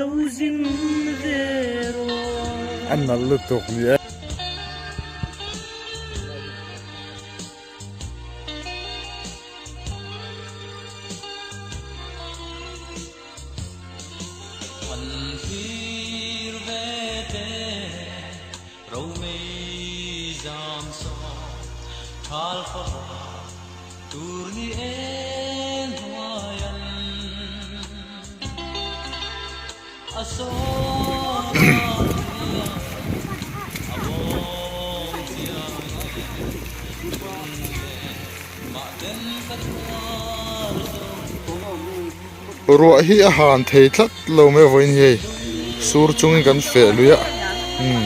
A nalh lutuk ni e. Ruah hi a han thei tlat lo mai vawiin hi hei sur chungin kan feh lui a umm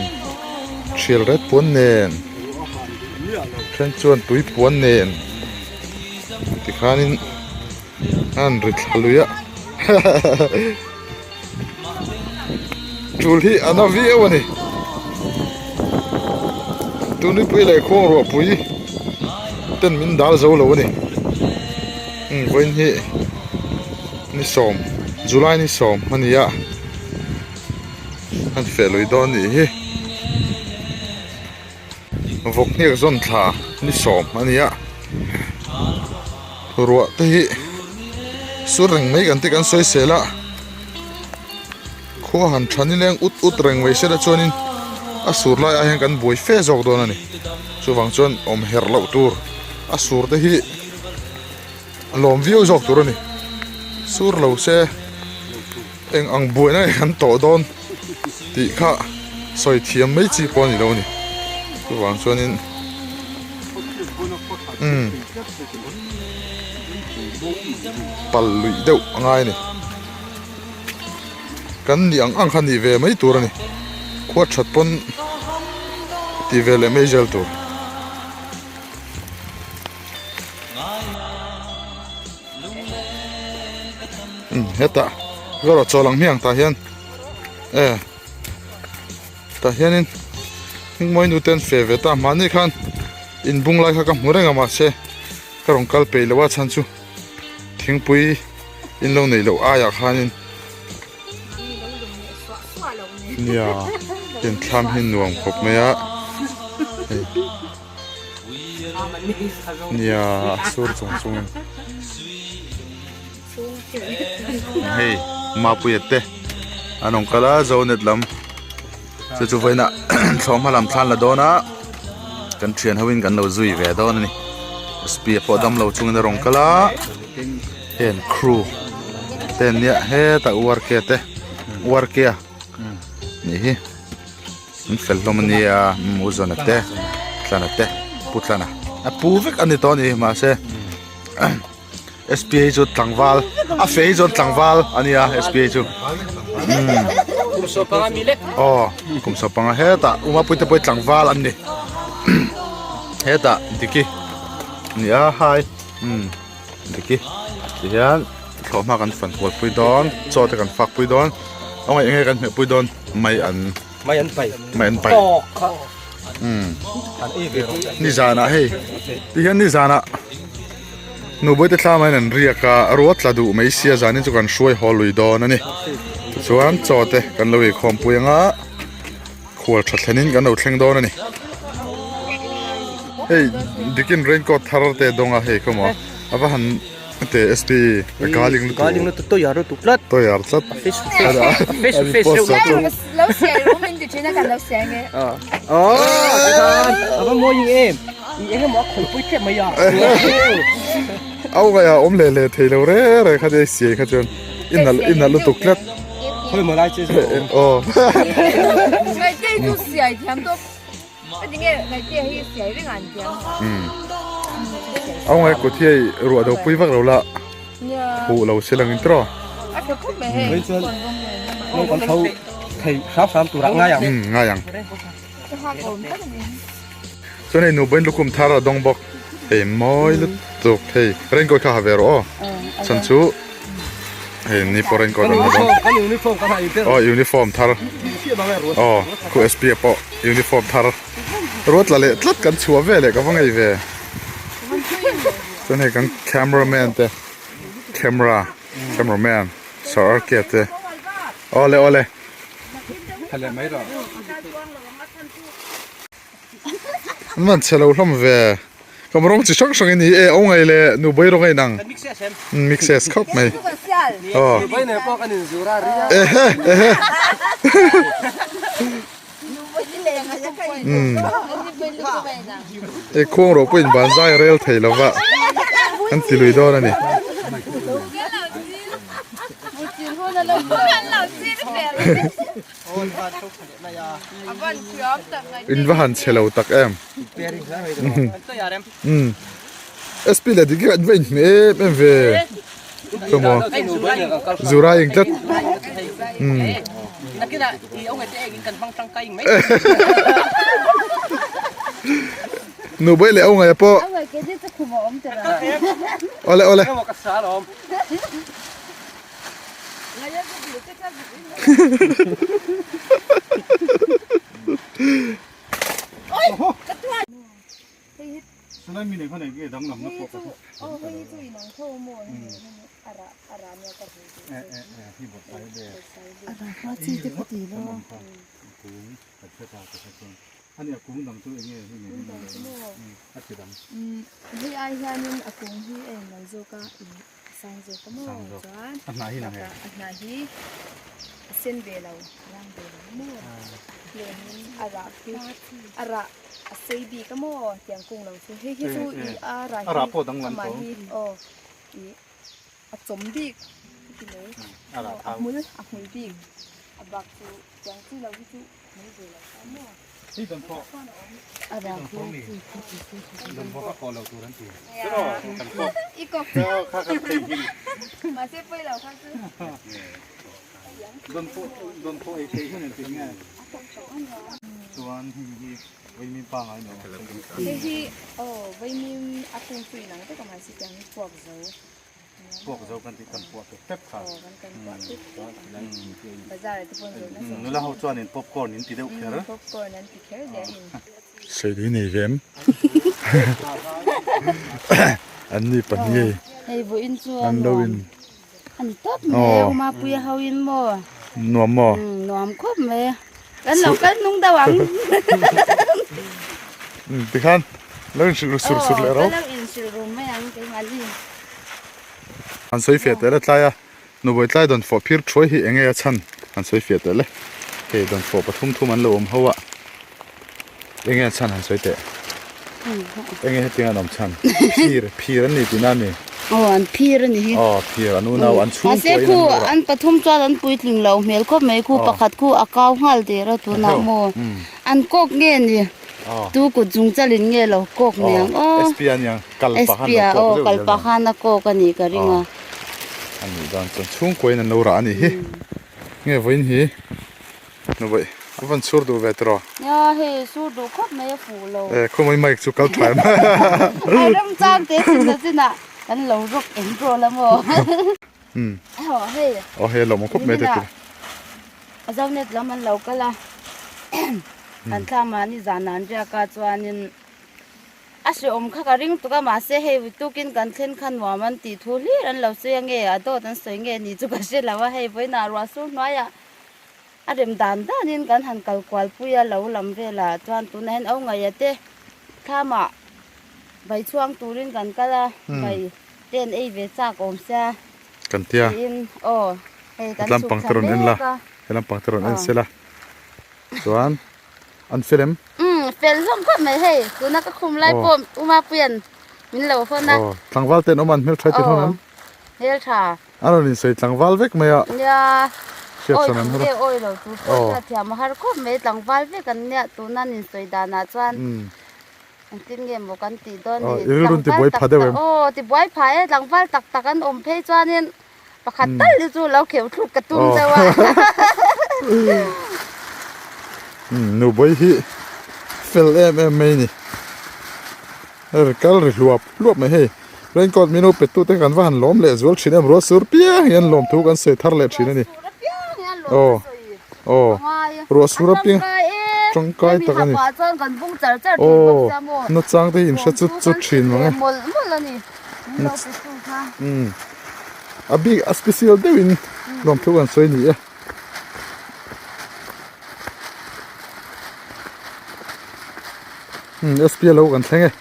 thial ret puan nen then chuan tui puan nen tikhanin a han ri thla lui a tul hi a na viau a ni tunipui leh khuang ruahpui ten min dal zo lo a ni umm vawiin hi ni sawm july ni sawm a ni a an feh lui dawn a nih hi vawk hniak zawn thla ni sawm a ni a ruah te hi sur reng mai kan ti kan sawi sel a khua han tha nileng ut ut reng mai sela chuanin a sur lai ah hian kan buai fe zawk dawn a ni chuvang chuan awm herh loh tur a sur te hi a lawm viau zawk tur a ni sur lo se eng ang buaina nge kan tawh dawn tih kha sawi thiam mai chi pawh a ni lo a ni chuvang chuanin umm pal luih deuh a ngai a ni kan nih ang ang kha nih ve mai tur a ni khua that pawn tih ve leh mai zel tur. Hetah erawh chawl ang hmiang tah hian e tah hianin hmingmawi nu te an feh ve ta mahni khan inbung lai kha ka hmu reng a mahse ka rawn kal peih loh a chhan chu thingpui in lo neih loh aiah khanin nia inthlam hi nuam khawp mai a hei. Nia a sur chung chungin hei Mapuia te an awm kal a Zonet lam chu chu vawiinah thlawhhma lam thlan la dawn a kan thian ho in kan lo zui ve dawn a ni spi pawh damlo chungin a rawn kal a heng crew te an nia hetah URK te URK a nih hi. An fel hlawm a nia u Zawna te Tlana te Pu Tlana a pu vek a ni tawh a ni mahse S_P_A chu tlangval a fei hi chuan tlangval a nia S_P_A chu aw kum sawmpanga hetah u Mapuii te pawh hi tlangval an ni hetah Diki a ni a hai Diki tihian thlawhhma kan fan kual pui dawn chaw te kan fak pui dawn a ngaih enge kan hmeh pui dawn mai an mai an pai mai an pai tawk kha um an ei ve rawh nizanah hei tihian nizanah nubawih te thlam ah hian an riak a ruat tla duh mai sia zanin chu kan hruai haw lui dawn a ni tichuan chaw te kan lo eikhawm pui anga khual tha thlenin kan lo thleng dawn a ni hei dikin raincoat thar te dawng a hei khawmaw a va han te sp a galing lutuk galing lutuk toyar lutuk tlat toyar tlat face to face face to face reuh lo siai ru min ti thin a kan lo siai nge oh tikhan a va mawi em i eng emaw a khawi pui tep mai a au ngai a awm leh leh thei lo re re kha te siai kha chuan inal inal lutuk tlat Khoi maw lai che chu aw ngai te chu siai thiam tawp a ti nge ngai te hi siai reng an thiam au ngai kut hi hei ruah do pui vak lo la huh lo se lang in tiraw a tha khawp mai hei chuan lo kan tho thei hram hram turah ngai ang ngai ang chuan hei nubain lukhum thar a dawng bawk hei mawi lutuk hei raincoat kha ha ve rawh aw chhan chu hei ni pawh raincoat an ha dawn aw uniform thar aw khu sp a pawh uniform thar ruat la leh tlat kan chhuah ve leh ka va ngei ve chuan hei kan cameraman te camera cameraman sir R K te. Awle awle. An van chhe lo hlawm ve. Ka rawng chi hrang hrang in ni e o ngai le nu bai rawng a inang. Mixes khawp mai. Aw. Ehe ehe. E khuang rawh pawhin ban zai rel thei lo va an ti lui dawn a ni. In va han chhe lo tak em. Umm SP leh dik hi an va inhmeh em em ve Khawmaw Zura eng tlat umm Nu bawi leh au ngaih pawh awle awle A sei bik a maw tiang kung lo chu hei hi chu i a rah hi amah hi aw i a chawm bik ka ti mai a hmul a hmul bik a bak chu tiang chi lo hi chu hmul ve lo ta maw i kawk mahse pawi lo kha chu. Hei hi aw vaimim a kung chu inang vek a mahse tiang hi puak zo puak zo kan tih kan puah tep tep kha aw kan kan puah tep tep a bazar ah te pawh an zawrh nasa nula ho chuanin popcorn in ti deuh kher popcorn an ti kher der in Sawi nei ve em an ni pahnih hei vawiin chu an lo in Ani tawp mai a Umapuia ho in maw? Nuam maw? Nuam khawp mai. Kan lo kal hnung deuh ang. Tikhan lo inhrilh ru sur sur leh ro. Ka lo inhrilh ru mai ang keimahni. Han sawi fiah teh le tlai a, Nubawi tlai dawn fawh phir thuai hi enge a chhan han sawi fiah teh le. Hei dawn fawh pathum thum an lo awm ho a, enge a chhan han sawi teh. Enge hetiang an awm chhan? Phir, phir an ni tihna a mi? Aw an phir a ni hi. Aw phir an unau an chhungkua in an lawr a. An pathum chuan an puitling lo hmel khawp mai khu pakhat khu a kau nghal der a tunah maw. An kawk nge ni? Tu kut zung chalin nge lo kawk niang aw. SP a niang kal pahan a kawk zeuh kal pahan a kawk a nih ka ring a. A nih dan chuan chhungkua in an lo rah a nih hi. Nge vawiin hi? Nubaih a van sur duh ve tiraw? Nia hei sur duh khawp mai a fuh lo. E khaw mai mic chu kal tha em. A ram chang te chin a chin ah kan lo rawk eng tawh la maw. Umm. Aw hei. Aw hei a lawm awm khawp mai te tira. A zonet lam an lo kal a. An thla mahni zan ah an riak a chuanin A hreawm kha ka ring tuk a, mahse hei tukin kan thlen kha nuam an tih thu hlir an lo sawi a nge, a dawt an sawi nge ni chu ka hre lo a, hei vawiinah ruah sur hnuaiah a rem dan danin kan han kal kual pui a, lo lam velah chuan tunah hian au ngaih te thlamah vai chhuang turin kan kal a, vai te an ei ve chak awm sia Kan tia. tiin aw hei kan Helam chhuk pang thla te rawn en la, mek a. helam pang te rawn en sela chuan An fel em? Umm fel hlawm khawp mai hei tuna ka khum lai pawh U Mapuia'n min lo hawn a. Aw tlangval ten awm an hmeltha ti hlawm em? Aw hmeltha. An rawn insawi tlangval vek mai a. Nia Hriat chhan an hawr a. Awi awi lo tu pawh hriat thiam a har khawp mai tlangval vek an nia tuna an insawi danah chuan engtin nge maw kan tih dawn ni. Aw i rilru ti buai pha deuh em? Aw ti buai pha e tlangval tak tak an awm phei chuanin Pakhat tal hi chu lo kheuh thluk ka tum deuh a. Nu bawi hi fel em em mai ni. Ri kal ri hluap hluap mai hei. Raincoat minu pe tute kan va han lawm leh zual thin em ruah sur piang hian lawm thu kan sawi thar leh thin a ni. Aw aw ruah sur apiang tangkai tak a ni. Aw nachang te hi in hre chut chut thin mang e. A bik a special deuhin lawmthu kan sawi ni e. SPL ho kan thleng e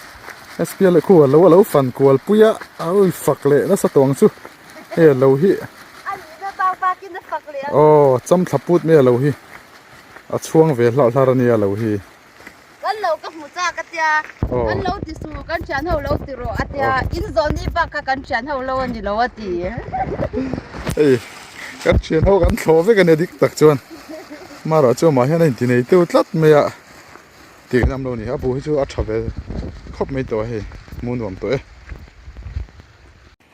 SPL khu a lo a lo fan kual pui a a rawn fak leh nasa tawh ang chu hei a lo hi aw cham thla put mai a lo hi a chhuang ve hlauh hlar ania a lo hi. Kan lo ka hmu chak a tia kan lo ti su kan thian ho lo ti rawh a tia in zawh ni bak kha kan thian ho lo a ni lo a ti. Hei kan thian ho kan thlawh vek a nia dik tak chuan marawh chu amah hian a inti nei teuh tlat mai a tih kan awm lo a ni a bu hi chu a tha ve khawp mai tawh a hei hmuh nuam tawh e.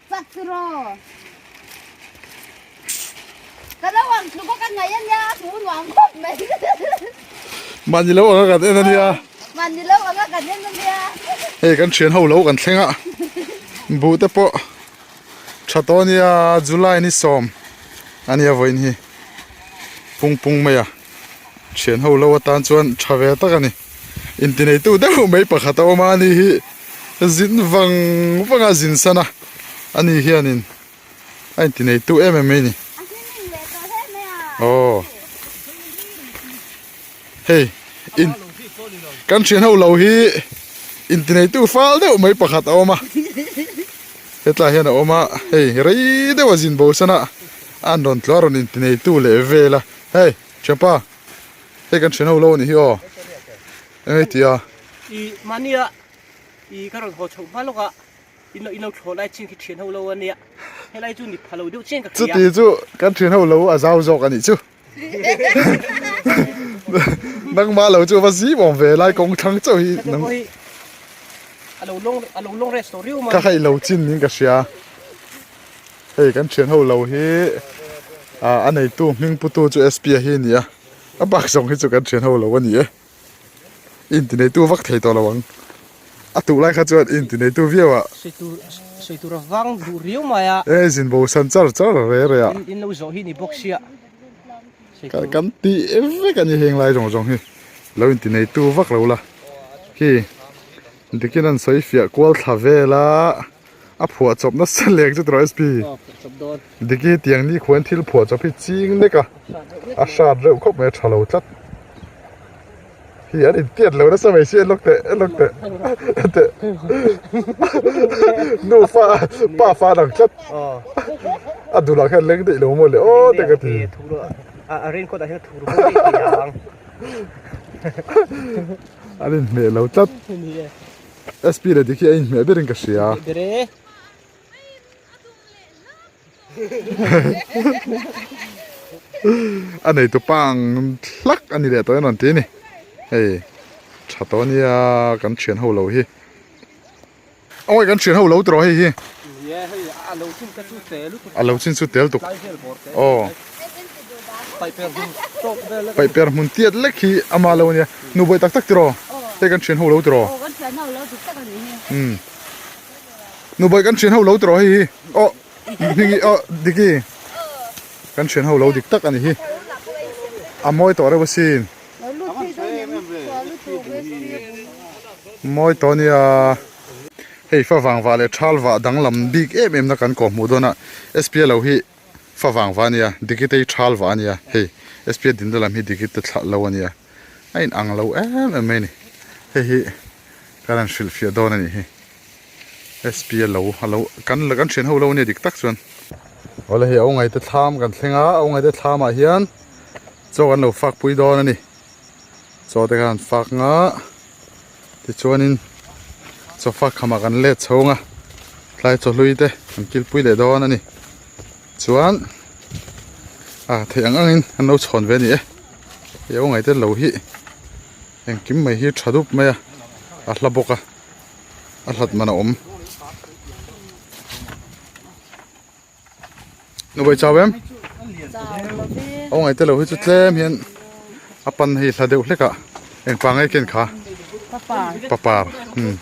Chak tiraw. Ka lo ang tluk a ka ngaih a nia, a hmuh nuam khawp mai. Mahni lo anga kan en a nia. Mahni lo anga kan en a nia. Hei kan thian ho lo kan thleng a, buh te pawh tha tawh a nia, July ni sawm a nia vawiin hi pung pung mai a, thian ho lo atan chuan tha ve tak a ni. Intineitu deuh mai pakhat a awm a, ani hi zin vang vang a zin san a, ani hianin a intineitu em em mai a ni. Aw hei in kan thian ho lo hi intineitu fal deuh mai pakhat a awm a, hetlai hian a awm a, hei rei deuh a zin bo san a, an rawn tluah rawn intineitu leh vel a, hei thianpa. Hei kan thian ho lo a nih hi aw. Eng ei tia. I mahnia i ka rawn haw chhoh hma lawk a in lo in lo thlawh lai chin khi thian ho lo a nia. Helai chu ni pha lo deuh chian ka hria. Chuti chu kan thian ho lo a zau zawk a nih chu. Nangmah lo chu va zim awm ve lai kawng thlang chauh hi. Heta pawh hi a lo long a lo long rest tawh riau mai. Ka hei lo chin niin ka hria. Hei kan thian ho lo hi ah a neitu hming putu chu SP a hi a ni a a bak zawng hi chu kan thian ho lo a ni e inti neitu vak thei tawh lo ang a tuh lai kha chuan inti neitu viau a sawi tur a vang duh riau mai a e zin bo san char char re re a in lo zawh hi ni bawk sia kan ti vek a ni heng lai zawng zawng hi lo inti neitu vak lo la khi dikin an sawi fiah kual thla vel a. A phuah chawp nasa leng chu tiraw SP. Diki tiang ni khuan thil phuah chawp hi ching nek a, a hrat reuh khawp mai a tha lo tlat. Hi an intiat lo nasa mai si en lawk teh en lawk teh en teh nu fa pa fa dang tlat a dulah khian leng daih lo maw le aw te ka ti. An inhmeh lo tlat. SP leh dik hi a inhmeh berin ka hria. A neitu pa ang hlak a ni leh tawh in rawn ti a ni. Hei tha tawh a nia kan thian ho lo hi. Awi kan thian ho lo tawh hei hi. A lo chin chu tel tuk. Aw. Paih per hmun tiat lek hi ama lo ania nu buai tak tak tiraw hei kan thian ho lo tiraw umm nu buai kan thian ho lo tiraw hei hi aw hmingi aw diki kan thian ho lo dik tak ani hi a mawi tawh reuh asin mawi tawh ania hei favang vah leh thal vah danglam bik em em na kan kawhhmuh dawn a S_P_A lo hi. Fa vang va ania, Dikite hi thal va ania, hei SPA dinna lam hi Dikite thlah lo ania, a in ang lo em em mai a ni, hei hi ka rawn hrilh fiah dawn a nih hi, SPA lo a lo kan kan thian ho lo ania dik tak chuan. Awle hei Aungaite thlam kan thleng a, Aungaite thlam ah hian chaw kan lo fak pui dawn a ni, chaw te khan an fak nga tichuanin chaw fak khamah kan let chhung a, tlai chawhlui te kan kilpui leh dawn a ni. Chuan ah theih ang angin an lo chhawn ve a ni e hei aw ngaihte lo hi engkim mai hi tha dup mai a a hla bawk a a hlat man a awm nubai chau em aw ngaihte lo hi chu tlem hian a pan hei hla deuh hlek a engpa nge ken kha papar umm.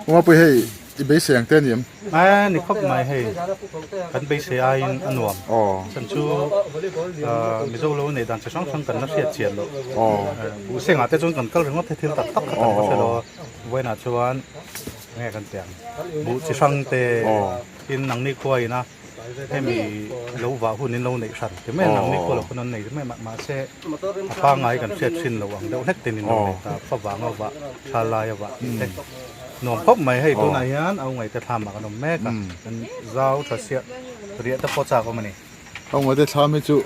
Umapui hei i beisei ang te a ni em? A ni khawp mai hei kan beisei aiin a nuam. Chan chu Mizo lo neih dan chi hrang hrang kan la hriat chian loh. Buhsengah te chuan kan kal ringawt hi thil tak tak kha kan va hre lo a, vawiinah chuan enge kan tih ang buh chi hrang te tin nangni khua ina hemi lo vah hun in lo neih hran ti mai a nangni khua lo pawn an nei ti mai a mahse a pangngai kan hriat thin lo ang deuh hlek ten in lo nei ta favang a vah tha lai a vah tih te nuam khawp mai hei tunah hian au ngaihte thlam ah kan awm mek a kan zau tha siah riah te pawh chak awm a ni. Au ngaihte thlam hi chu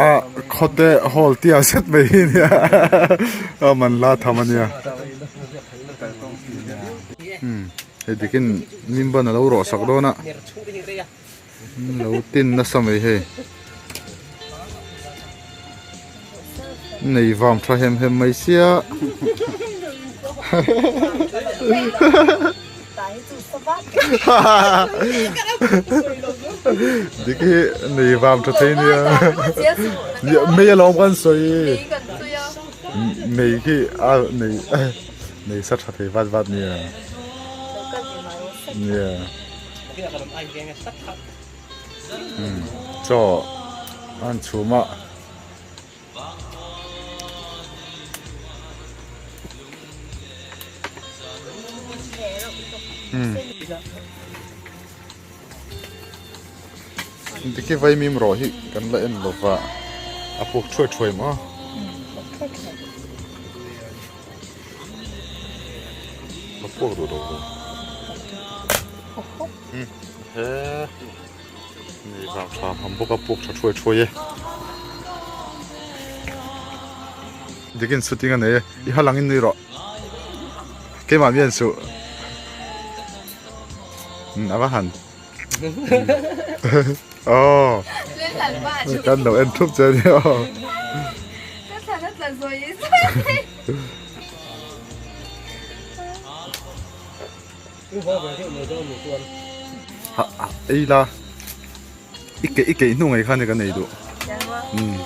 a khawte hall tia zet mai hi nia a man la tham a nia. Hei dikin nimban a lo rawh sak dawn a lo tin nasa mai hei nei vang tha hem hem mai sia dik hi nei vang tha thei nia mei alawm kan sawi mei khi a nei. Nei sa tha thei vat vat nia. Nia. Chaw an chhum a. Diki vaimim rawh hi kan la en lova a puk thuai thuai maw. A puak duh lo ve. He ni vang tha ham bawk a puak tha thuai thuai e. Dikin shooting a nei e. I ha langin nui rawh. Keimah mian suh. A va han. Aw. Kan lo en thup che a nia aw. Ka thlan a tla zawi zawi. Ha ei la i keih i keih hnu ngei khan ka nei duh. Umm.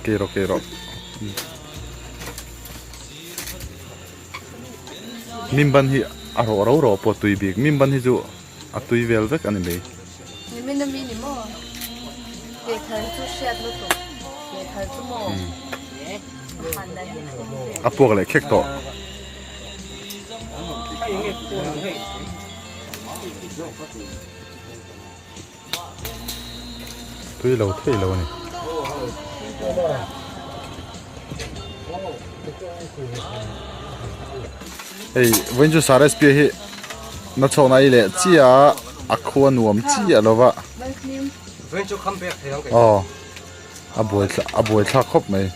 Kei rawh kei rawh. Mimban hi a rawh ro ro pawh tui bik mimban hi chu a tui vel vek a ni mai. Nimin ami ni maw? Ke thar chu hriat lutuk ke thar chu maw? Han dan hi thlum ve. A puak leh khek tawh. Tui lo thei lo a ni. Hei vawiin chu sar sp hi na chhawkna ei leh chiah a a khua nuam chiah lo va. Aw a buai a buai thlak khawp mai.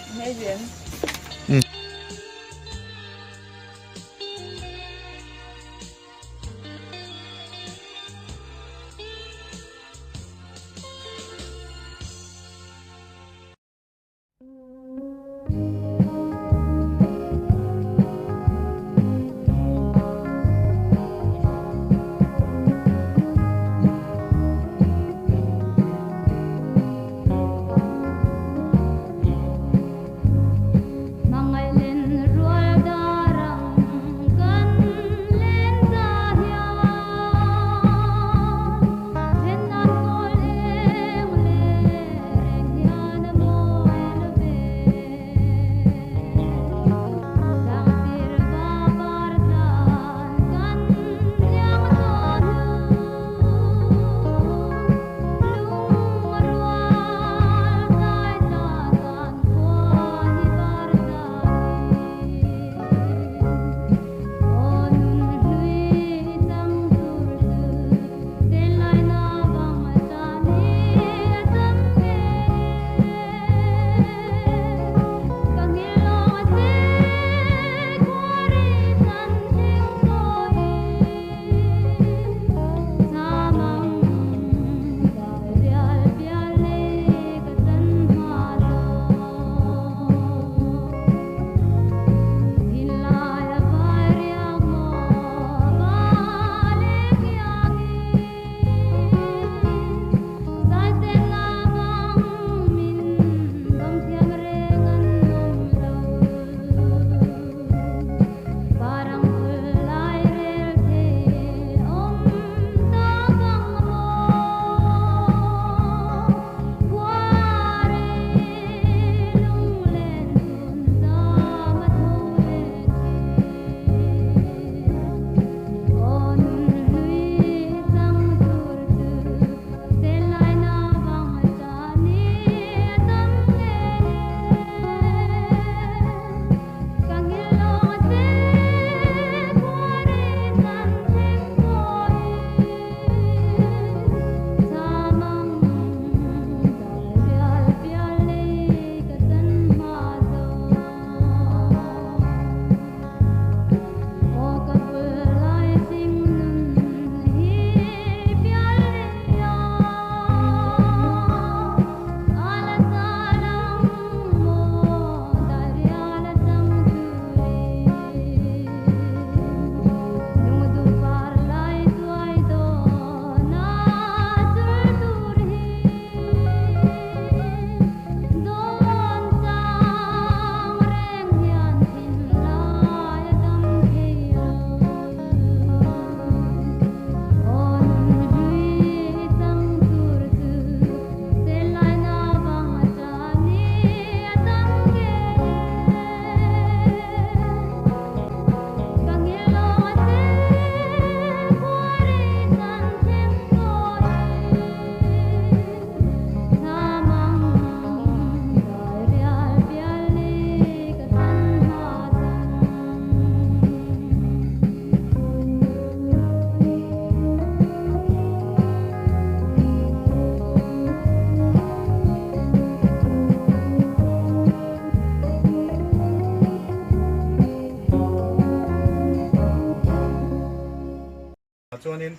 chuanin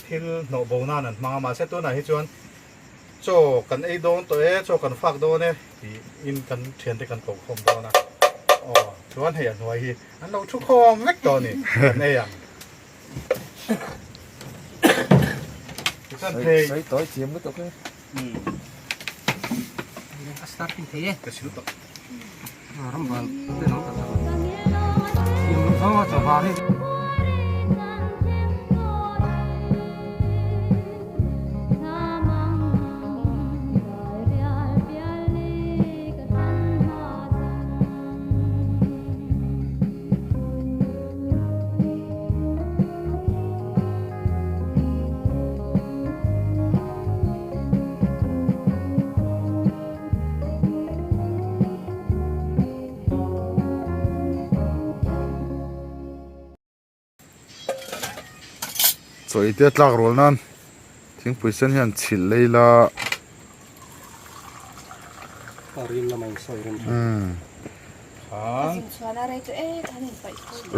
thil hnawh bo nan an hmang a mahse tunah hi chuan chaw kan ei dawn tawh e chaw kan fak dawn e tiin kan thiante kan ko khawm dawn a aw chuan hei a hnuai hi an lo thu khawm vek tawh a ni kan ei ang tichuan phei Sawi tawi thiam lutuk e. A starting thei e. Ka sil tawh. Chaw ei te a tlak rual nan thingpui sen hian chhilh lei la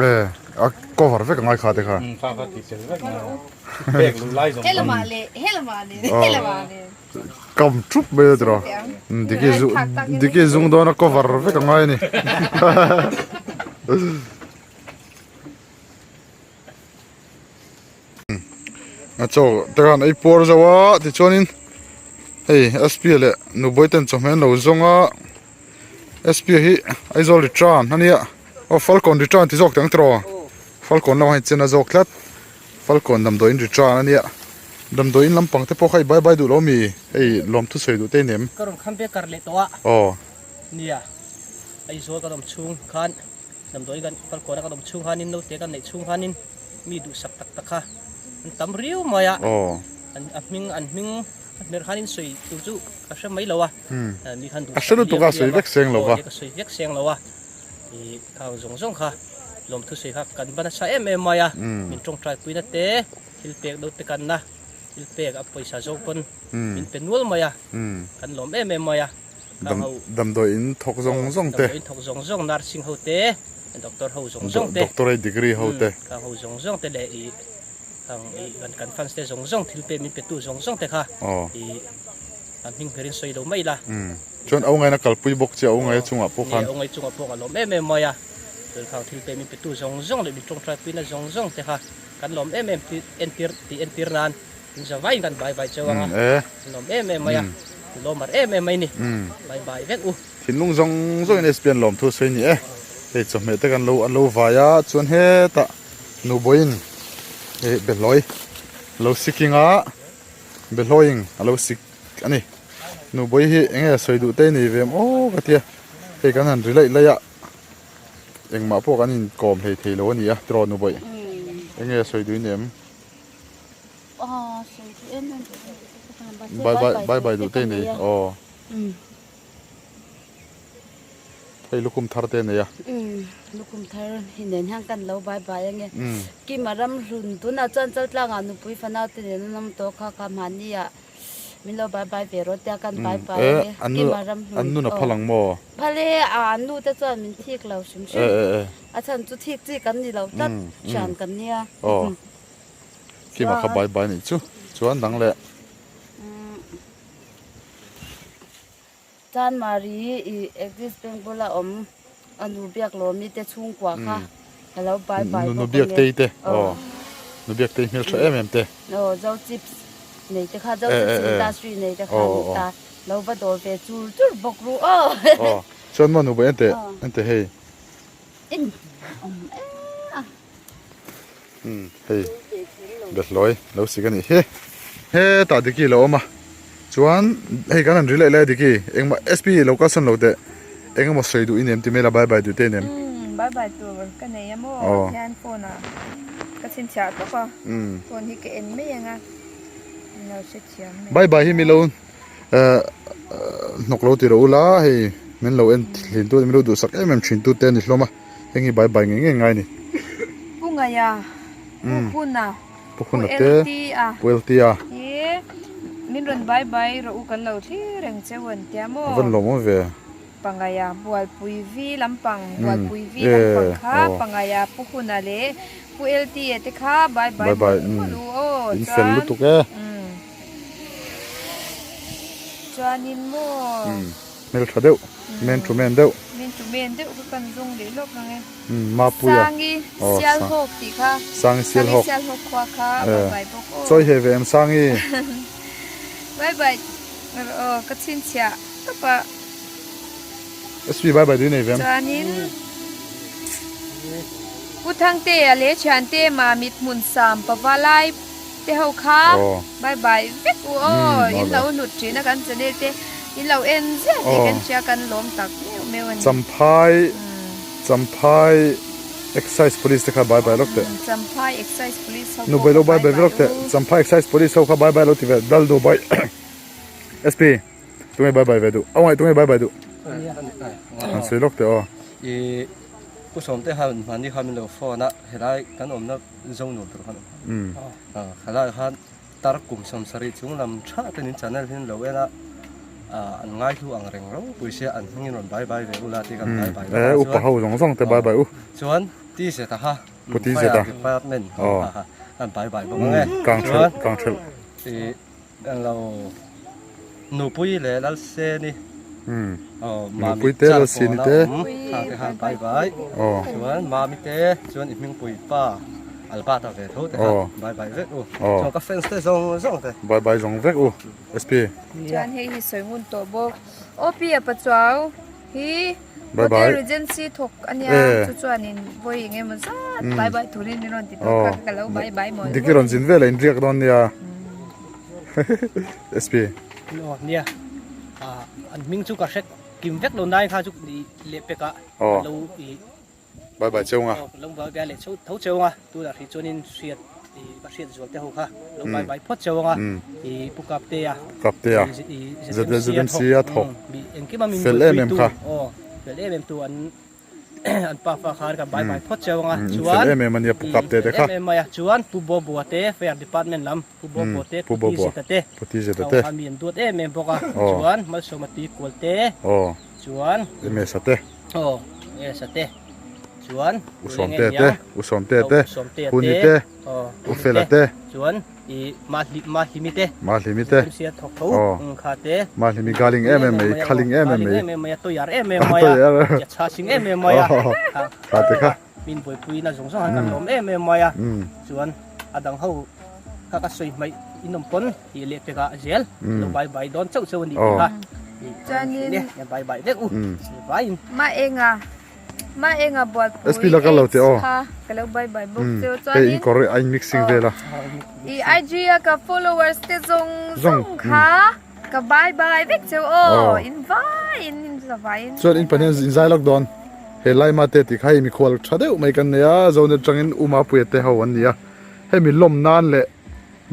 e a cover vek a ngai kha te kha Kam thup mai a tiraw Diki zu Diki zung dawn a cover vek a ngai a ni a chaw te khan ei puar zo a tichuanin hei sp leh nubawih ten chawhmeh an lo zawng a sp hi Aizawl return a nia aw falkawn return ti zawk teh ang tiraw falkawn lamah hian chen a zawk tlat. Falkawn damdawiin ri tan a nia. Damdawiin lampang te pawh kha i bai bai duh lo mi? Hei lawmthu sawi duh te i nem. Ka rawn kham ve kar leh tawh a. Aw. Nia, Aizawl kan awm chhung khan damdawiin kan Falkawna kan awm chhung khanin naute kan neih chhung khanin mi duhsak tak tak kha an tam riau mai a. Aw. An a hming an hming a hmer khanin sawi tur chu ka hre mai lo a. Mi khan A hre lutuk a sawi vek seng lo va. Ka sawi vek seng lo a. I khang zawng zawng kha lawmthu sawi kha kan va nasa em em mai a, min tawngtai puina te, thil pek do te kanna, thil pek a pawisa zawk pawn min pe nual mai a, kan lawm em em mai a. Khang ho Damdawi in thawk zawng zawng te. Damdawi in thawk zawng zawng nursing ho te, doctor ho zawng zawng te. Doctorate degree ho te. Khang ho zawng zawng te leh i khang i kan fans te zawng zawng thil pek min pe tu zawng zawng te kha i an hming hmerin sawi lo mai ila. Chuan au ngaina kalpui bawk che au ngaia chungah pawh khan. Ni, au ngai chungah pawh ka lawm em em mai a. Chuan khang thil pek min petu zawng zawng leh min tawngtaipuina zawng zawng te kha kan lawm em em tih entir tih entir nan in za vaiin kan bai bai cheu ang a. Kan lawm em em mai a. Kan lawm mar em em mai ni. Bai bai vek u. Thinlung zawng zawngin SPN lawmthu sawi ni e. Hei chawhmeh te kan lo an lo vai a, chuan hetah nubawiin behlawi lo siking a. Behlawing a lo sik a ni. Nubawi hi eng nge sawi duh te nei ve em aw ka tia. Hei kan han ri laih laih a, engmah pawh kan inkawm hlei thei lo a ni a tiraw Nubawi? Eng nge sawi duh i ni em? Bye bye bye bye duh te i nei aw. Hei lukhum thar te a nei a. Umm lukhum thar hi nen hian kan lo bai bai ange. Kima ram hlun tunah chuan Chaltlangah nupui fanau te nen an awm tawh kha kha mahni ah min lo bai bai ve rawh tia kan bai bai ange. Kima ram hlun An nun a phal ang maw? Phal e a an nu te chuan min thik lo hrim hrim. A chhan chu thik chi kan ni lo tlat thian kan nia. Aw Kima kha bai bai nih chu chuan dang leh. Chanmari i Axis Bank bula awm a nu biak lawmi te chhungkua kha ka lo bai bai bawk Nu biak tei te aw nu biak tei hmel tha em em te. Aw zo chips nei te kha zo chips industry nei te kha ni ta lo va dawr ve chur chur bawk ru aw. Aw chuan maw nu bai ente ente hei. En awm em a. Umm hei behlawi lo sik a nih hi hetah Diki lo awm a chuan hei kan han ri leh lai a Diki engmah sp lo kalsan lo teh eng emaw sawi duh i nem ti mai la bye bye duh te i nem. Umm bye bye tur ka nei a maw hian phone ah ka chhinchhiah tawp a phone hi ka en mai ang a min lo hrethiam mai. Bye bye hi mi lo eh hnawk lo ti rawh u la hei min lo en thin tu min lo duhsak em em thin tu te a ni hlawm a. Heng hi bai bai ngei ngei ngai ni. Pu Ngaia, Pu Huna, Pu Huna te, Pu LT-a. Hi min rawn bai bai rawh u kan lo thlir reng cheu an tia maw? A van lawm awm ve. Pangaia Bualpui vi lampang Bualpui vi lampang kha Pangaia Pu Huna leh Pu LTA te kha bye bye mawlh mawlh u aw chuan chuanin maw Hmeltha deuh men to men deuh. Men to men deuh kha kan zawng leh lawk ang e. Mapuia. Sangi Sialhawk tih kha. Sangi Sialhawk. Sangi Sialhawk khua kha bye bye bawk aw. Chawi he ve em Sangi. Bye bye aw ka chhinchhiah tawp a. SP bye bye tui nei ve em. Chuanin Pu Thangtea leh Thiante Mamit hmun sam pava lai te ho kha bye bye vek u aw in lo hlut thin a kan channel te in lo en ziah tih kan hria kan lawm tak meuh meuh a ni. Champhai Champhai Excise Police te kha bye bye lawk teh. Champhai Excise Police ho pawh kha bye bye lawk teh. Champhai Excise Police ho kha bye bye lo ti ve dal duh bye SP tunge bye bye ve duh aw ngaih tunge bye bye duh an sawi lawk teh aw. I Pu Sawmte khan mahni kha min lo phone a helai kan awmna zo nuam tur khan awm a helai khan tar kum 70 chung lam tha ten in channel hi an lo en a an ngai hlu ang reng ropui sia an hmingin rawn bye bye ve ula tih kan bye bye e upa ho zawng zawng te bye bye u chuan ti zeta kha pu ti zeta department an bye bye bawk ang e kang thelh kang thelh i Eng lo Nupui leh Lalseni aw Mami Nupui te Lalseni te kha te khan bye bye chuan Mami te chuan i hmingpui pa Albert-a ve tho te kha bye bye vek u chuan ka fans te zawng zawng te bye bye zawng vek u SP chuan hei hi sawi ngun tawh bawk aw pi a pachuau hi Hotel Regency thawk a nia chu chuanin vawi eng emaw zat bye bye turin min rawn ti tawh kha ka lo bye bye mawlh Diki rawn zin vel a inriak dawn nia SP Aw nia an hming chu ka hre kim vek lo nai kha chu leh pek ah lo i Bye bye cheu nga. Lo bye bye leh cheu tho cheu nga. Tunah hrih chuanin hriat i ka hriat zual te ho kha lo bye bye phawt cheu nga. I Pu Kaptea. Kaptea. ZMC a thawk. Engkim a min Fel em em kha. Aw fel em em tu an an pa fa khan ka bye bye phawt cheu nga. Chuan fel em em ania Pu Kaptea te kha. Em em mai a. Chuan Pu Bobua te Fire Department lam Pu Bobua te Pu Zeta te. Pu Zeta te. Mi an duat em em bawk a. Chuan Malsawma Tuikual te. Chuan Mesa te. Aw, Esa te. Chuan U Sawmte te, U Sawmte te, Huni te, U Fela te. Chuan i Mahlimi te. Mahlimi te. Sia thawk tho kha te. Mahlimi galing em em mai, khaling em em mai. Em em mai a, toyar em em mai a. Cha cha sing em em mai a. Kha te kha. Min buaipui na zawng zawng han kan lawm em em mai a. Chuan a dang ho kha ka sawi hmaih in awm pawn. Tih leh pekah zel lo bai bai dawn chauh chauh a ni tih kha Chuanin bai bai vek u vaiin Ma enga Ma enga bualpui SP la ka lo te aw kha ka lo bai bai bawk cheu chuanin hei in kawr a in mixing vel a i IG a ka followers te zawng zawng kha ka bai bai vek cheu aw in vaiin in zavaiin chuan in pahnih in zai lawk dawn he laima te tih kha hei mikhual tha deuh mai kan nei a zone atangin U Mapuia te ho an ni a hemi lawm nan leh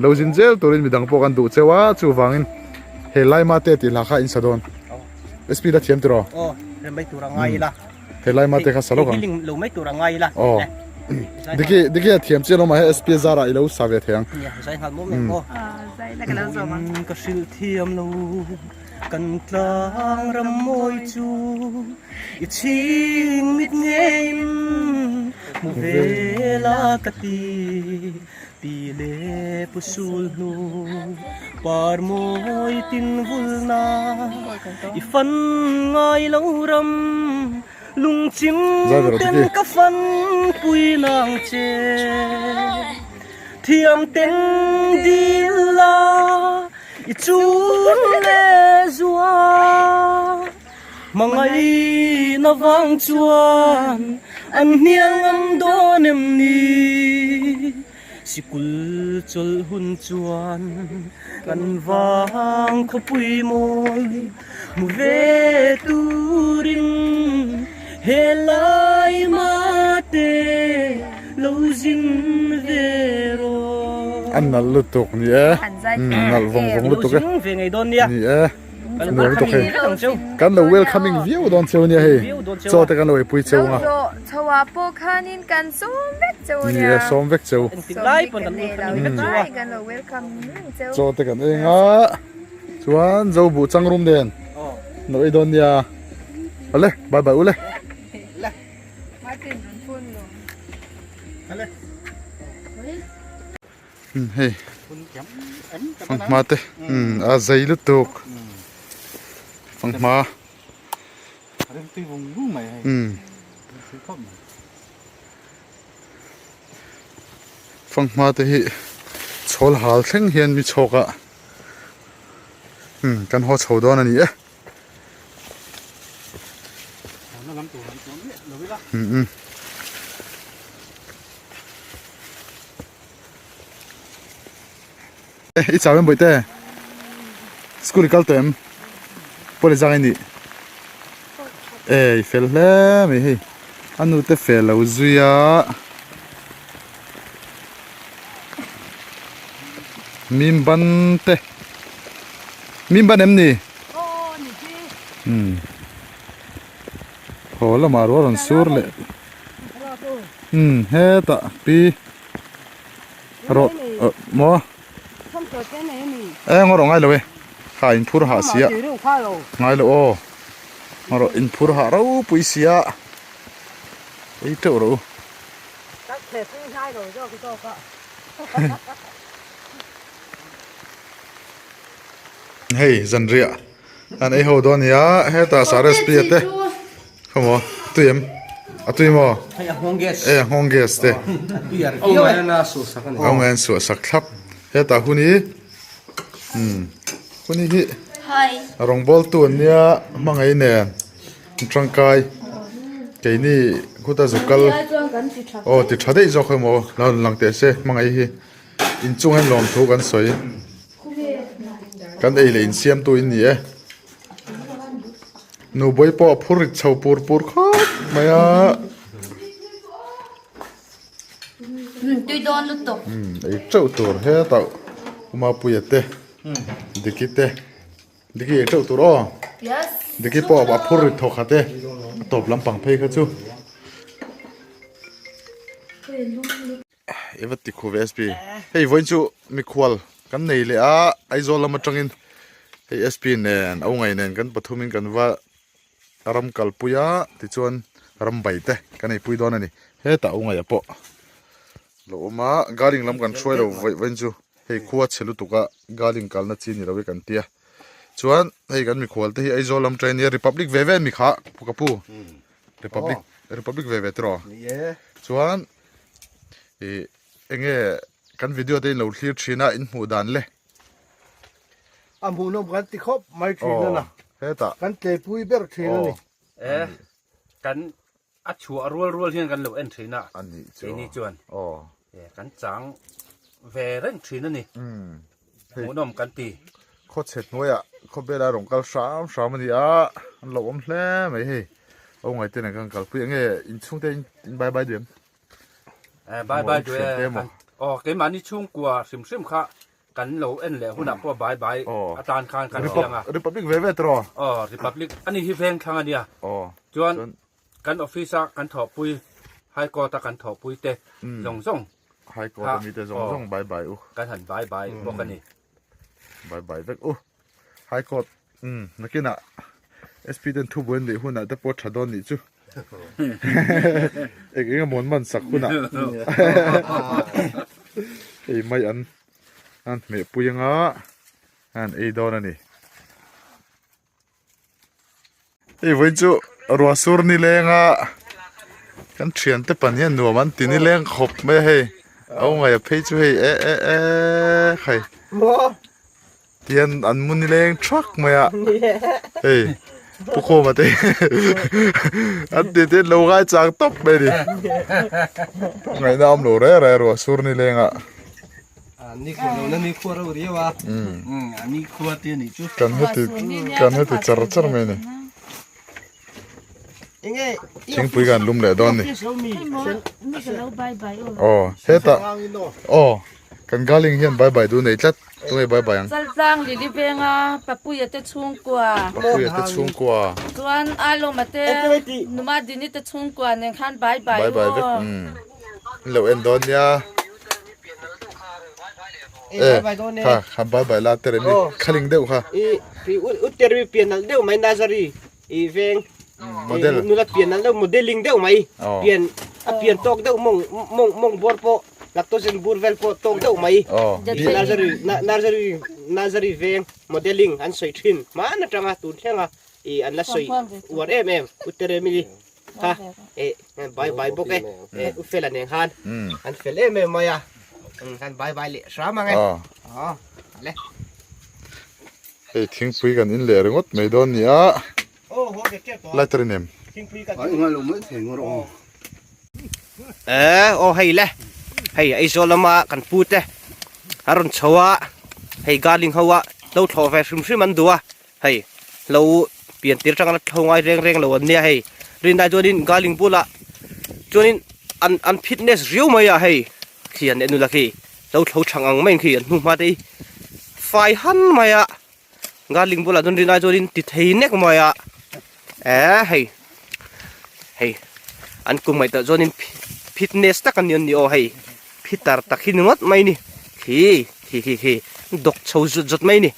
Lo zin zel turin midang pawh kan duh cheu a, chuvangin he Laima te tih hla kha in sa dawn. SP la thiam tiraw? Aw, rem mai tur a ngai ila. He Laima te kha sa lawk ang. Healing lo mai tur a ngai ila. Aw. Diki, diki a thiam chian awm a, he SP zarah i lo sa ve thei ang. Nia, zai nghal mawm em aw. Zai la ka lo zawm ang. Ka hrilh thiam lo, kan tlang ram mawi chu i chhing mit ngeiin hmu ve la ka ti. Pi leh pu sul hnu par mawi tin vulna i fan ngai lo ram lungchim ten ka fan pui nang che thiam ten dil la i chun leh zua Hmangaihna vang chuan an hnial ngam dawn em ni? Sikul chawlh hun chuan kan vang khawpui mawi hmu ve turin helai mate lo zin ve rawh. A nalh lutuk ni e, nalh vawng vawng lutuk e. Lo zin ve ngei dawn nia. Ni e. Nuam lutuk hei. Kan lo welcoming viau dawn cheu nia hei. Chaw te kan lo eipui cheu nga. Chho ah pawh khanin kan sawm vek cheu nia. Ni e sawm vek cheu. Engtik lai pawn kan welcoming vek cheu a. Kan lo welcome reng cheu. Chaw te kan ei nga. Chuan zo buh changrum nen. No ei dawn nia. Ale bye bye ule. Hei fanghma te a zei lutuk fanghma fanghma te hi chhawl hal thleng hian mi chhawk a kan haw chho dawn a ni e. I chau em bawihte? School i kal tawh em? Pawl i zak i nih? E i fel hle mai hei a nu te fel lo zui a mim ban te mim ban em ni? Umm haw lamah ruah rawn sur leh umm hetah pi rawh maw eng rawh ngai lo e kha in phur hah sia ngai lo aw rawh in phur hah ropui sia ei teuh rawh u. Hei zanriah an ei ho dawn a nia hetah saraspi te khawmaw tui em a tui maw hei a nghawng gas e a nghawng gas te a nghawng suah sak thlap hetah hun hi umm hun hi a rawngbawl tu an nia hmangaih nen tangkai keini khuta zu kal aw ti tha daih zawk emaw lo lang teh se hmangaih hi. Inchung hian lawmthu kan sawi. Kan ei leh insiamtu in ni e. Nubawi pawh a phur rit chho pur pur khawp mai a. Tui dawn lutuk. Ei teuh tur hetah Umapuia te Diki te Diki ei teuh tur aw. Diki pawh a phur rit thawk khat e a tawp lampang phei kha chu. I va ti khu ve SP. Hei vawiin chu mikhual kan nei leh a Aizawl lam atangin hei SP nen au ngai nen kan pathumin kan va ram kalpui a tichuan ram bai te kan eipui dawn a ni. Hetah au ngaih pawh lo awm a garden lam kan hruai lo vawiin chu hei khua chhe lutuk a garden kalna chi ni lo hi kan tia. Chuan hei kan mikhual te hi Aizawl lam atangin nia Republic ve ve mi kha ka pu Republic Republic ve ve tiraw chuan. Ih enge kan video te in lo thlir thin a in hmuh dan le. A hmuhnawm kan ti khawp mai thin a na. Hetah. Kan tleipui ber thin a ni. E kan a chhuah rual rual hian kan lo en thin a. A nih chu. Keini chuan. Aw. E kan chang ve reng thin a ni. Hmuhnawm kan ti. Khawchhe hnuaiah khawbela rawn kal hram hram a ni a, an lo awm hle mai hei. Aw ngaihte nen kan kalpui enge inchhungte in bye bye duh em? Eh bye bye duh e. Aw keimahni chhungkua hrim hrim kha kan lo en leh hunah pawh bye bye atan khan kan hria ang a. Republic ve ve tiraw? Aw Republic ani hi veng thlang a nia. Aw. Chuan kan office a kan thawhpui High Court a kan thawhpui te zawng zawng High Court a mite zawng zawng bye bye u. Kan han bye bye bawk a ni. Bye bye vek u. High Court umm nakinah SP ten thu buai an neih hunah te pawh tha dawn nih chu. Eng eng emaw an man sak hunah hei mai an an hmeh pui anga an ei dawn a ni. Hei vawiin chu ruah sur ni leng a kan thian te pan hian nuam an ti ni leng khawp mai a hei a ngaih a phei chu hei e e e khai tihian an mu ni leng thak mai a hei pu khawma te an ti te lo ngai chang tawp mai a ni ngaihna a awm lo reng reng ruah sur ni leng a. Kan heti kan heti char char mai a ni. Thingpui kan lum leh dawn a ni. Aw hetah aw kan galing hian bye bye duh nei tlat tunge bye bye ang. Chaltlang Lily Venga Papuia te chhungkua. Papuia te chhungkua. Chuan Alawma te Numa Dini te chhungkua nen khan bye bye Bye bye vek an lo en dawn nia. E kha kha bye bye la tere mi khaling deuh kha. I pi u termi pian nalh deuh mai Nazari i veng. Model. Nula pian an deuh modeling deuh mai. Pian a pian tawk deuh mawng mawng mawng bawr pawh lactogen bur vel pawh tawk deuh mai. Nursery nursery nursery veng modeling an sawi thin hman atanga tun thlenga ih an la sawi uar em em U Teremi kha eh bye bye bawk e eh U Fela nen khan an fel em em mai a kan bye bye leh hram ang e. Aw le. Hei thingpui kan in leh ringawt mai dawn ni a. Lighter in em? Eh aw hei le hei Aizawl lama kan pu te a rawn chho a hei garling ho a lo thlawh ve hrim hrim an duh a hei lo pian tir atanga la thlo ngai reng reng lo an nia hei rinai chuanin garling bulah chuanin an an fitness riau mai a hei khi an en ula khi lo thlo thang ang mai khi an hnu hma te hi fai han mai a. Garling bulah chuan rinai chuanin ti thei nek mai a eh hei hei an kum ngaih tawh chuanin fitness tak ani an ni aw hei fitter tak hi ni ngawt mai ni khi khi khi khi dawk chho zut zut mai ni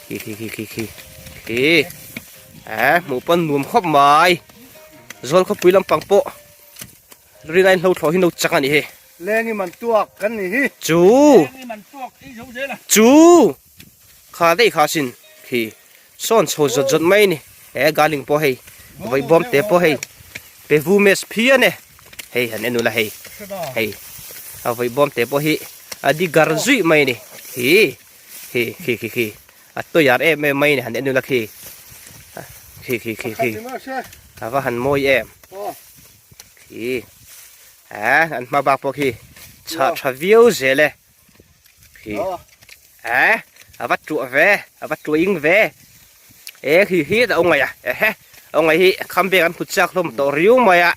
khi khi khi khi khi khi eh hmuh pawn nuam khawp mai zawl khawpui lampang pawh rinai hlo thlawh hi no chak ani hi Lengi man tuak kan ni hi. Chu chu Kha daih kha sin khi sawn chho zawt zawt mai a ni. He garling pawh hei vawi bawm te pawh hei pe vu mes phian e. Hei han en ula hei hei a vawi bawm te pawh hi a di gar zuih mai a ni. Khi khi khi khi khi a tawih ar em em mai a ni han en ula khi khi khi khi khi a va han mawi em khi a an hma bak pawh khi chhah tha viau zel e. Khi eh a va tuah ve a va tuah ve e khi hi ta ngai a ehe ông ngai hi kham bek an put chak hlawm tawh riu mai a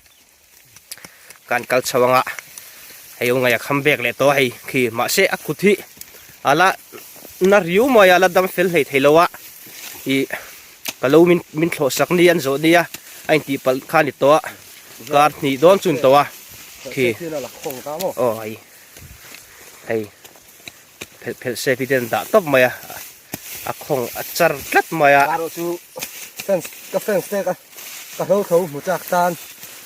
kan kal chho anga hei ông ngai a kham bek leh tawh hei khi mahse a kut hi ala na riu mai a la dam fel hlei thei lo a ih ka lo min min thlawh sak ni an zawh nia a intih palh kha a ni tawh a kar hnih dawn chu a ni tawh a khi aw hei. Hei phelh phelh se pi ten dah tawp mai a a khawng a char tlat mai a. Erawh chu fans ka fans te ka ka hlo tho hmu chak tan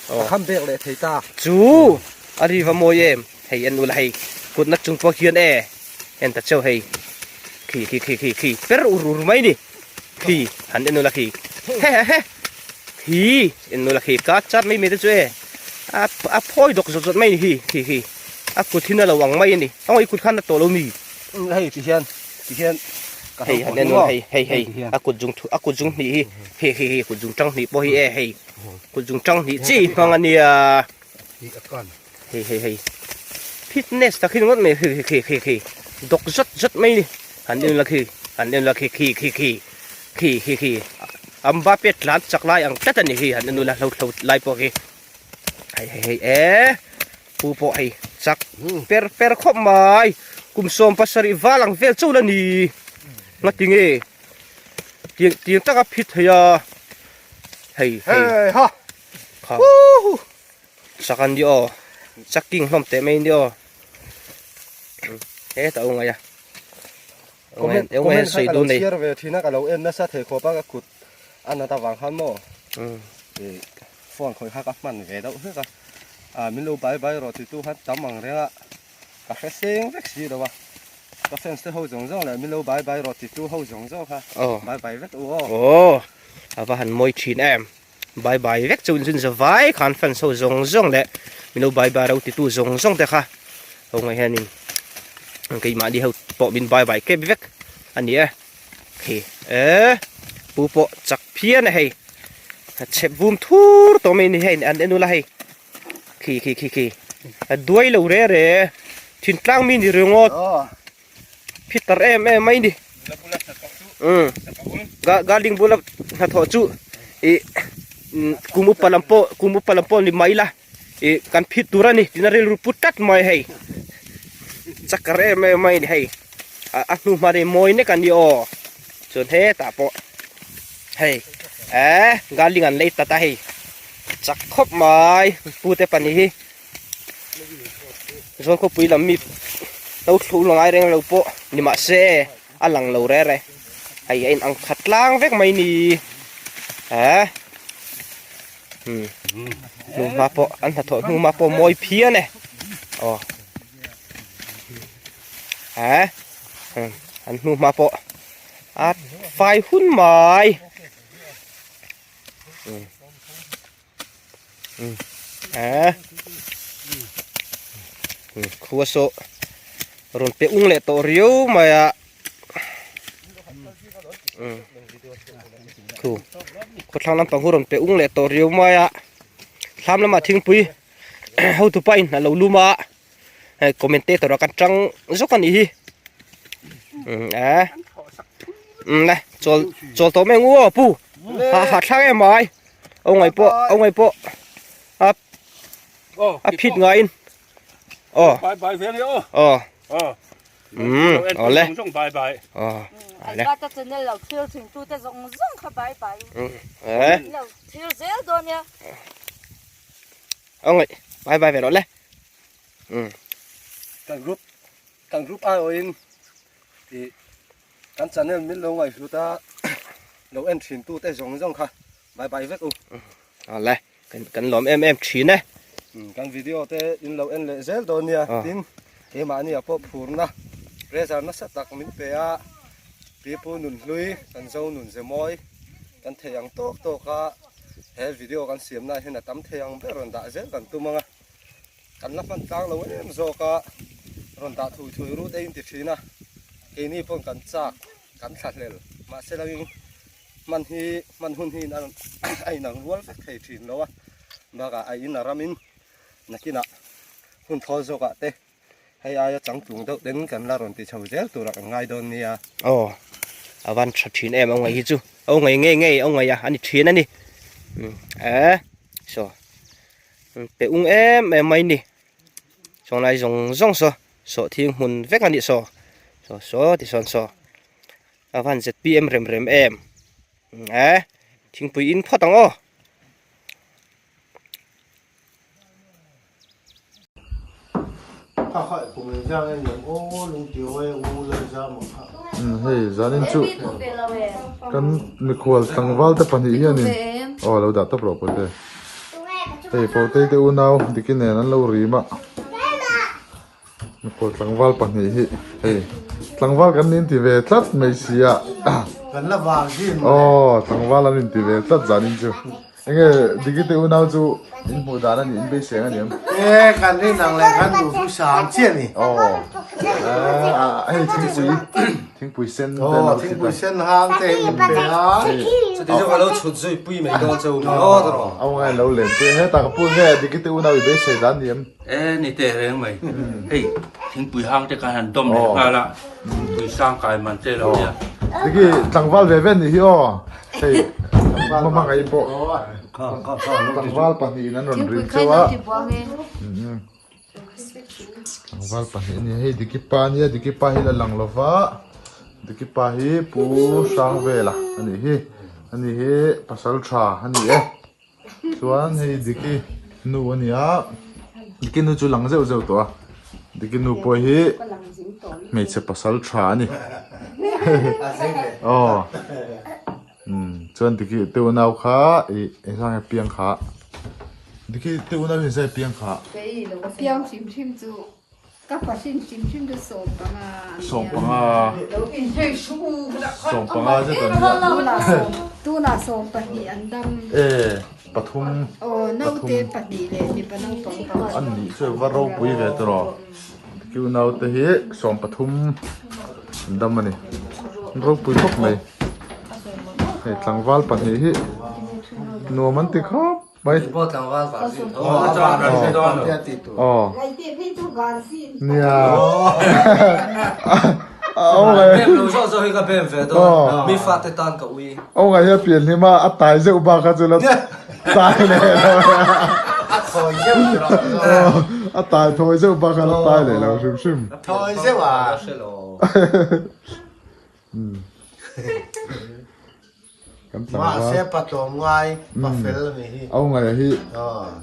ka kham bek leh thei ta. Chu a ri va mawi em hei en ula hei kutna chung pawh hian e en ta cheu hei khi khi khi khi khi per ur ur mai ni khi han en ula khi he he he khi en ula khi ka chat mai mai te chu e a a phawi dawk zawt zawt mai ni khi khi khi. A kut hi na lo ang mai a ni. A ngawi kut khan a tawh lo mi? Hei ti hian ti hian ka hei han en hei hei hei a kut zung a kut zung hnih hi hei hei hei kut zung tang hnih pawh hi e hei kut zung tang hnih chi hmang a nia hei hei hei fitness tak hi ngawt mai khi khi khi khi dawk zawt zawt mai ni han en la khi han en la khi khi khi khi khi khi khi Mbappe tlan chak lai ang tlat a ni hi han en ula hlo hlo lai pawh khi hei hei hei e Pu pawh hei chak per per khawp mai kum 17 val ang vel chauh la ni ngati nge tiang tiang taka phit thei a hei hei ha kha chak an ni aw chak king hlawm teh mai ni aw he ta ungai a comment comment kha ka lo chhiar ve thin a ka lo en nasa thei khawp a ka kut a nat avang khan maw phone khawi kha ka hman ve deuh hlek a ah min lo bye bye rawh ti tu khan tam ang reng a ka hre seng vek si lo a ka fans te ho zawng zawng leh min lo bye bye rawh ti tu ho zawng zawng kha bye bye vek u aw aw a va han mawi thin em bye bye vek chu in zun vai khan fans ho zawng zawng leh min lo bye bye rawh ti tu zawng zawng te kha ho ngaih hianin keimahni ho pawh min bye bye kep vek a ni e. Khi e pu pawh chak phian a hei a chhep vum thur tawh mai a ni hei an en ula hei khi khi khi khi a duai lo re re thintlang mi ni ringawt phitar em em mai ni um garden bula hnathawh chu ih kum upa lam pawh kum upa lam pawh ni mai la ih kan phit tur a ni tina rilru pu tlat mai hei chakar em em mai a ni hei a hnu hma te mawi nek a ni aw chuan hetah pawh hei eh garling an lei ta ta hei chak khawp mai pu te pahnih hi zawl khawpui lam mi lo thlu la ngai reng lo pawh ni mahse a lang lo re re hei a in ang khat tlang vek mai ni eh. Umm hnuhma pawh an hnathawh hnuhma pawh mawi phian e aw eh an hnuhma pawh a fai hun mai umm umm eh khua saw rawn pe ung leh tawh riau mai a. Khu khawthlang lampang hu rawn pe ung leh tawh riau mai a thlam lamah thingpui hotupa in a lo lum a hei commentator ah kan tang zawk a nih hi eh le chawl chawl tawh mai ang u aw pu ha hahthlak em mai au ngaih pawh au ngaih pawh a a phit ngaiin aw aw. Umm awle bye bye aw awle Albert-a channel lo thlir thin tu te zawng zawng kha bye bye eh lo thlir zel dawn nia aw ngaih bye bye ve rawh le umm kan group kan group ai awhin ih kan channel min lo ngaihhlut a lo en thin tu te zawng zawng kha Bye bye vek u. Awle, kan lawm em em thin e. Kan video te in lo en leh zel dawn nia. Tin, keimahni ah pawh phurna pressure nasa tak min pe a, Pipu Nunhlui, kan Zo Nun Zemawi kan thei ang tawk tawk a, he video kan siamna hian a tam thei ang ber rawn dah zel kan tum ang a. Kan la hman tlang lo em zawk a, rawn dah thui thui rut e in ti thin a, keini pawn kan chak, kan thlahlel, mahse langin Hman hi hman hun hi a inang rual vek thei thin lo a, bakah a in a ramin nakinah hun thawl zawkah te hei aia changtlung deuh ten kan la rawn ti chho zel turah kan ngai dawn nia. Aw, a van tha thin em a ngaih hi chu, a ngaih ngei ngei a ngaih a a ni thin a ni. Eh, saw pe ung em em mai ni, sawnglai zawng zawng saw sawhthing hmun vek a nih saw, saw saw ti sawn saw. A van zpm rem rem em eh thingpui in phawt ang aw. Hei zanin chu kan mikhual tlangval te pahnih hianin aw lo dah tawp rawh pawh te hei Pautei te unau Diki nen an lo rim a. Mikhual tlangval pahnih hi hei tlangval kan inti ve tlat mai sia kan la vang zin aw tlangval an inti ve tlat zanin chu enge Dikite unau chu in hmuh dan a nih in beisei ang a ni em e kan rin ang leh kan duh chu sang chiah a ni aw hei thingpui thingpui sen te aw thingpui sen hang te in pe a chuti chu ka lo chhut zui pui mai dawn che u ni aw tawh aw ngai lo len pui hetah ka pu nge Dikite unau i beisei dan ni em E ni teh reng mai, hei thingpui hang te khan han dawm leh nghal a, thingpui sang kai man te lo nia. Tiki tlangval ve ve nih hi aw, hei hmangaih pawh tlangval pahnihin an rawn rin cheu a, tlangval pahnih a ni hei Dikipa a nia, Dikipa hi la lang lo va, Dikipa hi Pu Hrangvela a nih hi, ani hi pasal tha a ni e. Chuan hei Diki nu a ni a, Diki nu chu lang zeuh zeuh tawh a, Diki nu pawh hi hmeichhe pasal tha a ni aw umm chuan Diki te unau kha ih engzah nge piang kha Diki te unau hi engzah nge piang kha. Piang hrim hrim chu Ka pa hrim hrim hrim chu 15 a nia. 15. 15 zet an nia. Tunah 12 an dam. E pathum. Aw naute pahnih leh mipa naupang pakhat. An nih chu va ropui ve tawh. Q naute hi 13 an dam a ni. Ropui khawp mai. Hei tlangval pahnih hi nuam an ti khawp. Mai. Nia. Aw ngai hian pian hlim a a tai zeuh bak kha chu la tai leh lo. A tai thawi zeuh bak kha la tai leh lo hrim hrim. Thawi zeuh a. Kan tlangval. Mahse pa tlawm ngai, pa fel a ni hi. Au ngaia hi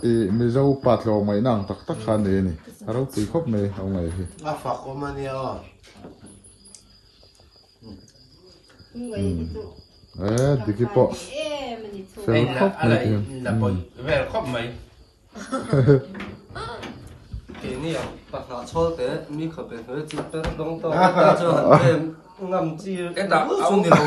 i Mizo pa tlawm ngaihna ang tak tak kha a nei a ni. A ropui khawp mai au ngaia hi. A fak awm a nia aw. E Diki pawh. Fel khawp mai ti hian. La pawih vel khawp mai. Keini ang pahnah chhawl te mi kha pe hnuai chu per dawng tawk ta chu han em ngam chi chu ni lo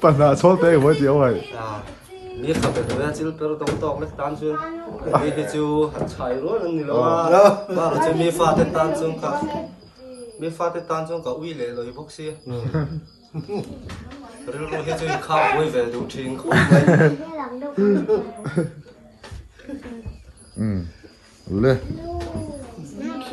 Pahnah chhawl te engmaw ti awm ai. Mi kha pe hnuai chil per dawng tawk lek tan chuan mi hi chu han chhai rual an ni lo a. Bakah chu mi fate tan chuan ka Mi fate tan chuan ka ui leh lawi bawk si. Rilru hi chu i khak buai ve duh thin khawp mai. Umm le.